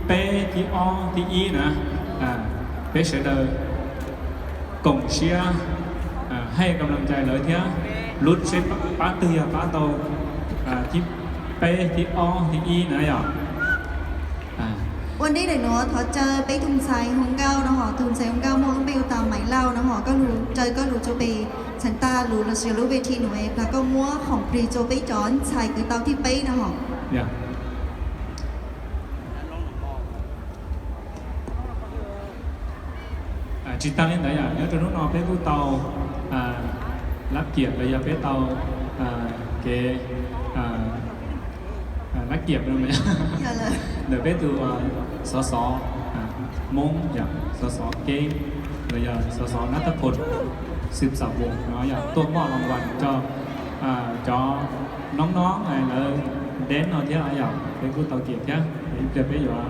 peb, thib ob, thib ib na, peb sawv daws koom siab, hais kam laj cai lawv thiab, lub seb pab twg yog pab tau thib peb, thib ob, thib ib na yom. Ua ntej ntawm nuav thov caw peb tug ntxhais hu nkauj no hom, tug ntxhais hu nkauj muaj lub npe hu tas Maiv Lauj no hom, koj lug caw koj lug rua peg txheev tag lug los sis lub ve thi nuav plag koj muab khoom plig rua peb cov ntxhais kws tau thib peb no hom. Tsis tag li ntawd yom, nyob rau hnub no peb kuj tau lab kiam los yog peb tau kev lab kiam ntawm peb tug xov xov Hmoob yom, xov xov Keeb los yog xov xov Nab Thab Phoo Xwm Xam Voos no yog tuaj moj loo vas rau cov noob noob lawv deb no thiab yom, peb kuj tau kiam thiab. Ib pliag peb yuav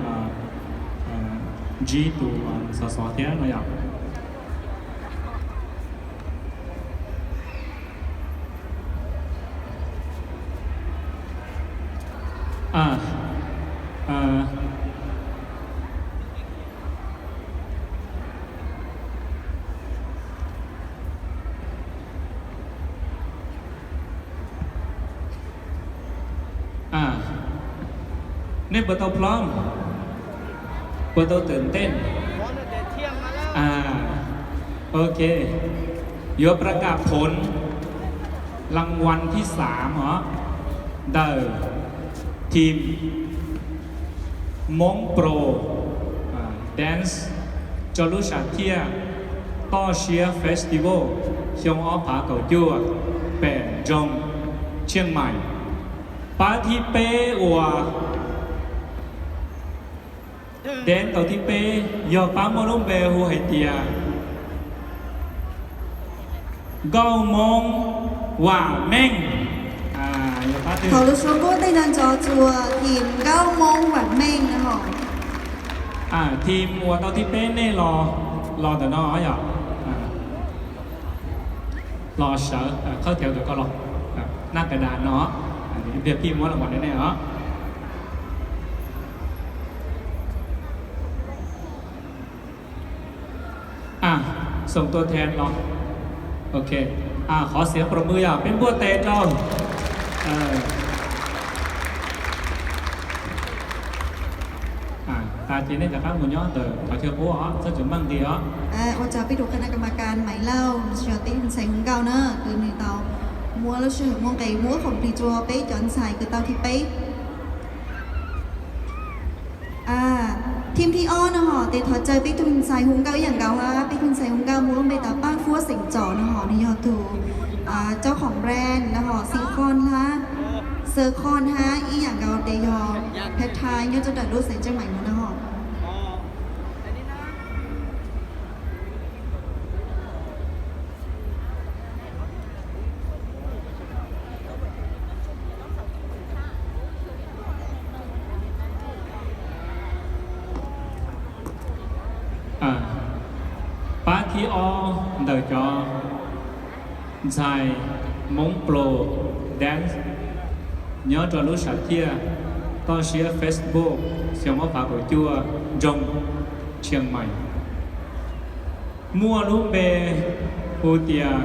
ntsib tus xov xov thiab no yom. Nej puas tau plom? Puas tau tawm ntej? Ok, yuav pra kam phoov las vas thib xaam os, ntawm team Hmoob Pro Dance rua lub sam thiaj Toj Siab Festival xyoo ob phav kaum cuaj, pem nroog Tshiaj Maim. Pab thib peb uas dance tau thib peb yog pab muaj lub npe hu hais tias Nkauj Hmoob Vam Meej. Thov lub suab npuaj teg nco ntsoov rua team Nkauj Hmoob Vam Meej no. Team uas tau thib peb nej los, los ntawm no yom. Los sawv khawb thev ntawm ko los, nab ka da no, ib pliag pib muab las vas rua nej os. Xoom tua thev los. Ok, qhov xiav pom mws yog peb npuaj tes rau. Tas ces nej rov qab mus nyob ntawm qhov chaw qub os, txhob tseem meej nqis os. Ua rau peb tus khana kamas kas Maiv Lauj, tsis yog peb tus ntxhais hu nkauj na, kws nws tau muab lub sij hawm muaj nqis muab khoom plig rua peb cov ntxhais kws tau thib peb. Team thib ob no hom, tes thov caw peb tug ntxhais hu nkauj ib yam nkaus hab, peb tug ntxhais hu nkauj muaj lub npe tas Paaj Fuab Xeem Tsom no hom, nws yog tug coj khoom brand no hom, Xeem Khooj hab, Xeem Khooj hab, ib yam nkaus tes yog Pheej Thai nyob rau ntawm lub xeev Tsheej Maim no no hom. Pab thib ob ntawm cov ntxhais Hmoob Pro Dance nyob rau lub sam thiaj Toj Siab Festival xyoo ob phav kaum cuaj nroog Tshiaj Maim, muaj lub npe hu tias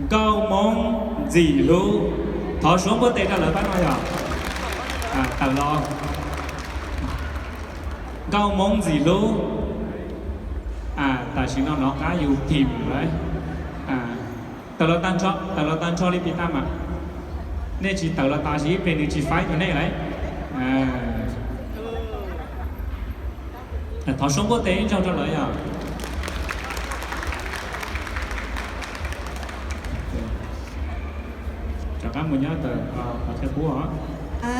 Nkauj Hmoob Ntxim Hlub. Thov suav npuaj tes rau lawv pab no yom. Tawm los, Nkauj Hmoob Ntxim Hlub. Tam sim no nov qab yus team lawm. Tawm los tag nrho li pis tas mas, nej tsis tawm los tas sis ib pliag nws tsis faib rau nej lawm. Thov suav npuaj tes ib zaug rau lawv yom. Rov qab mus nyob ntawm qhov chaw qub os.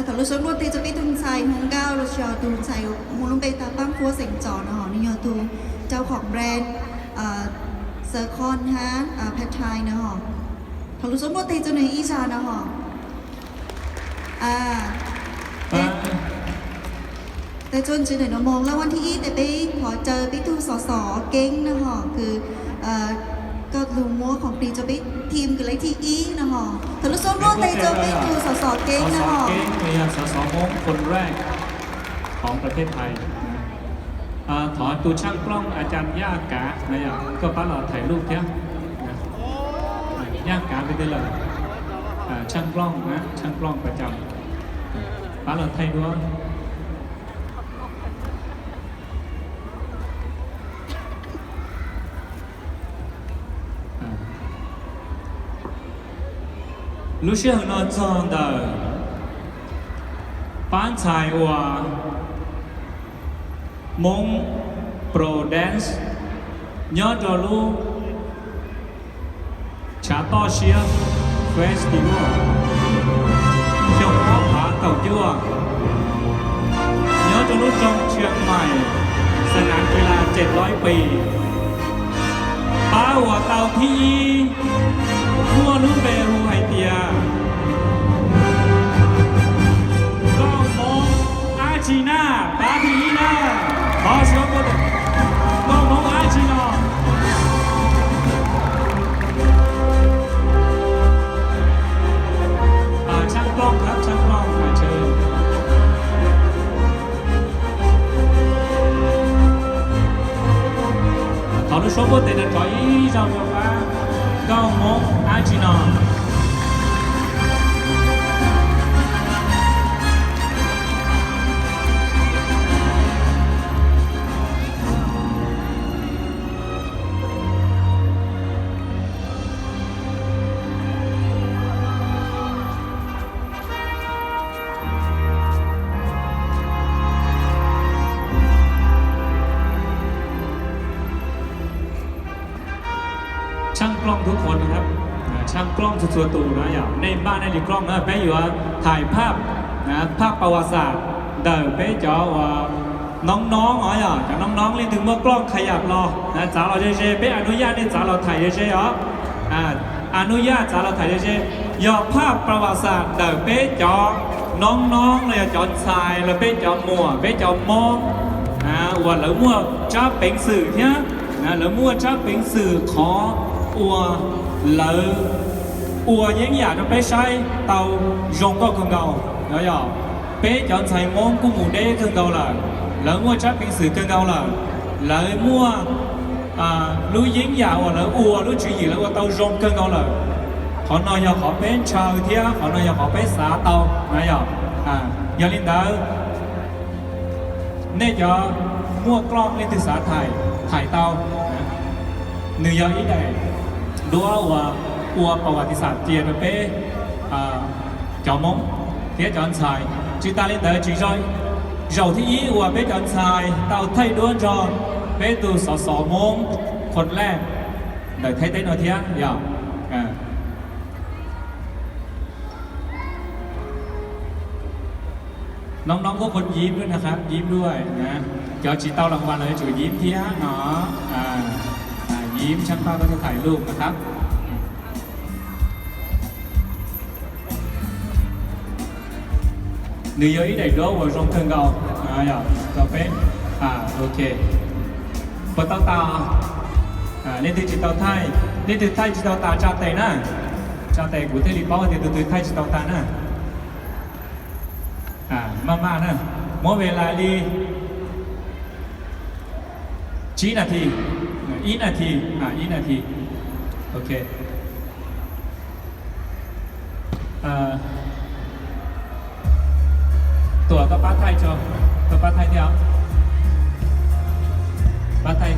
Thov lub suav npuaj tes rau peb tug ntxhais hu nkauj los sis tug ntxhais muaj lub npe tas Paaj Fuab Xeem Tsom no hom, nws yog tug coj khoom brand Xeem Khooj hab Pheej Thai no hom. Thov lub suav npuaj tes rau nws ib zag no hom. Tes rua ntswv ntawm nuav moog laj vas thib ib tes peb thov caw peb tug xov xov Keeb no hom, kws koj lug muab khoom plig rua peb team kws leej thib ib no hom. Thov lub suav npuaj tes rua peb tug xov xov Keeb no hom. Xov xov Hmoob Phoos Raj. ของประเทศไทยนะ Thov tus tshaaj plooj อาจารย์ย่า Kav na yom, koj pab los thaij lub thiab. Yaj Kav peb twb lawm, tshaaj plooj na, tshaaj plooj pab cov, pab los thaij duab. Lub sij hawm no txog ntawm pab ntxhais uas Hmoob Pro Dance nyob rau lub Tshav Toj Siab Festival xyoo ob phav kaum cuaj, nyob rau lub roob Chiang Mai, xas nas ki las Cem Loib Pis. Pab uas tau thib ib muaj lub npe hu hais tias Nkauj Hmoob Ab Tsi na, pab thib ib na. Thov suav npua tes, Nkauj Hmoob Ab Tsi no. Tshaaj plooj, tshaaj plooj. Thov lub suab npua tes no rov ib zaug rau pab Nkauj Hmoob Ab Tsi no. Tshaaj plooj txhua txhua tus na yom, nej npaj nej li plooj na, peb yuav thaij phaj, phaj pas vas xas ntawm peb cov uas noob noob os yom, cov noob noob leej twg muaj plooj qha yam los txav los ze ze, peb a nub yaj nej txav los thaij ze ze os. A nub yaj txav los thaij ze ze, yog phaj pas vas xas ntawm peb cov noob noob los yog cov ntxhais los peb cov muam peb cov Hmoob uas lawv muaj tsab peev xwm thiab, lawv muaj tsab peev xwm qhov uas lawv ua yeeb yam rau peb saib tau zoo nkauj kawg nkaus. Yog peb cov ntxhais Hmoob kuj mus deb kawg nkaus lawm, lawv muaj tsab peev xwm kawg nkaus lawm, lawv muaj lub yeeb yam uas lawv ua lub tswv yim lawv ua tau zoo kawg nkaus lawm. Qhov no yog qhov peb ntshaw thiab qhov no yog qhov peb xav tau na yom. Yog li ntawd, nej cov muaj plooj leej twg xav thaij, thaij tau. Nws yog ib daim duab uas ua pas vas xas cia rau peb cov Hmoob thiab cov ntxhais. Tsis tas li ntawd, tsis zaum thib ib uas peb cov ntxhais tau thaij duab nrog peb tus xov xov Hmoob Qhua Laj ntawm Thaib teb no thiab yom. Noob noob kuj khuv yim dua na, yim dua na. Cov tsis tau las vas lawv tsum yim thiab no. Yim tshaaj pab koj thaij lub na. Nws yog ib daim duab uas zoo kawg nkaus rau peb. Ok, puas tau tas? Leej twg tsis tau thaij, leej twg thaij tsis tau tas tsa tes na. Tsa tes kuv thiaj li paub tias tus twg thaij tsis tau tas na. Maj maj na, muab ve las li tsib nas this, ib nas this, ib nas this. Ok. Tuam, koj pab thaij tso, koj pab thaij thiab. Pab thaij.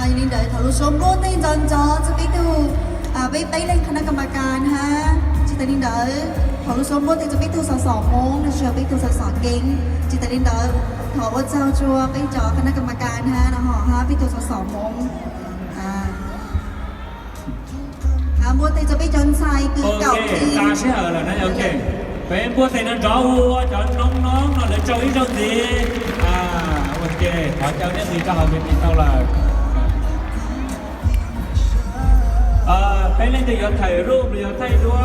Yog li ntawd thov lub suab npua tes ntxov ntxov rau peb tug, peb peb leej คณะกรรมการ hab. Tsis tas li ntawd, thov lub suab npua tes rau peb tug xov xov Hmoob los sis peb tug xov xov Keeb. Tsis tas li ntawd, thov ua tsaug rua peb cov คณะกรรมการ hab, los hab peb tug xov xov Hmoob. Npua tes rau peb cov ntxhais kws kaum khi. Peb npua tes no nrov ua cov noob noob no lawv tsaug ib zaug ntxiv. Ok, thov caw nej ntxiv rau hauv ntsis tau lawm. Peb leej twg yuav thaij ruj los yog thaij duab